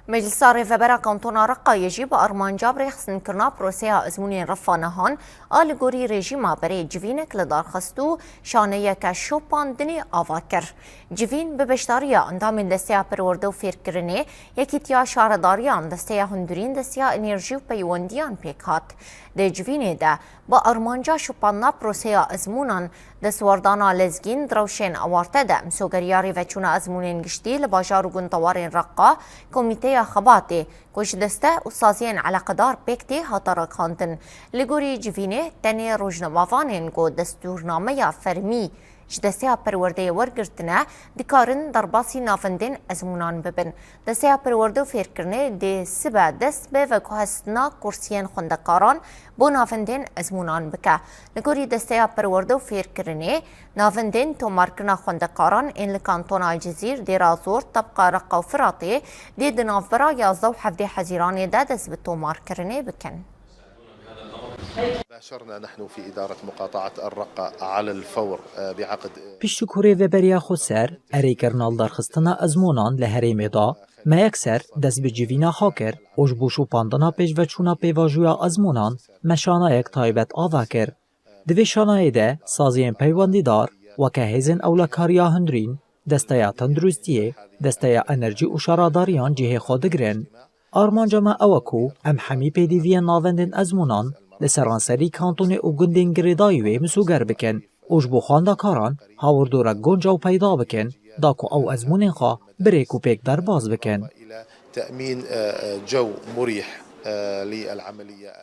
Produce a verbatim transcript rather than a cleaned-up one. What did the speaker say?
Meclisa Rêvebera Kantona Reqayê jî bi armanca birêxistin kirina proseya ezmûnên refa nihan a li gorî rejîma berê civînek li dar xist û şaneyeke şopandinê ava kir. Civîn bi beşdariya endamên Desteya Perwerde û Fêrkirinê, Yekîtiya Şaredariyan, Desteya Hundirîn, Desteya Enerjî û Peywendiyan pêk hat. Di civînê de bi armanca şopandina proseya ezmûnan, destwerdana lezgîn di rewşên awarte de, misogeriya rêveçûna ezmûnên giştî li bajar û gundewarên Reqa, Komîteya Xebatê, ku ji deste û saziyên eleqedar pêk tê, hate ragihandin. Li gorî civînê, tenê rojnamevanên ku destûrnameya fermî ji Desteya Perwerdeyê wergirtine, dikarin derbasî navendên ezmûnan bibin. Desteya Perwerde û Fêrkirinê dê sibe dest bi veguhestina kursiyên xwendekaran bo navendên ezmûnan bike. Li gorî Desteya Perwerde û Fêrkirinê, navendên tomarkirina xwendekaran ên li kantona Cizîr, Dêra Zor, Tebqa, Reqa û Firatê dê di navbera yazdeh û hevdeh Hezîranê de dest bi tomarkirinê bikin. باشرنا نحن في إدارة مقاطعة الرقة على الفور بعقد Pişt ku rêveberiya xweser erê kirina li darxistina ezmûnan li herêmê da, me yekser dest bi civîna xwe kir û ji bo şopandina pêşveçûna pêvajoya ezmûnan me şanayek taybet ava kir. Di vê şanayê de saziyên peywendîdar weke hêzên ewlekariya hundirîn, Desteya Tenduristiyê, Desteya Enerjî û Şaredariyan cihê xwe digirin. Armanca me ew e ku em hemî pêdiviyên navendên ezmûnan li seranserî kantonê û gundên girêdayî wê misoger bikin û ji bo xwendekaran hawirdorek guncaw peyda bikin, da ku ew ezmûnên xwe bi rêk û pêk derbas bikin. تأمين جو مريح للعملية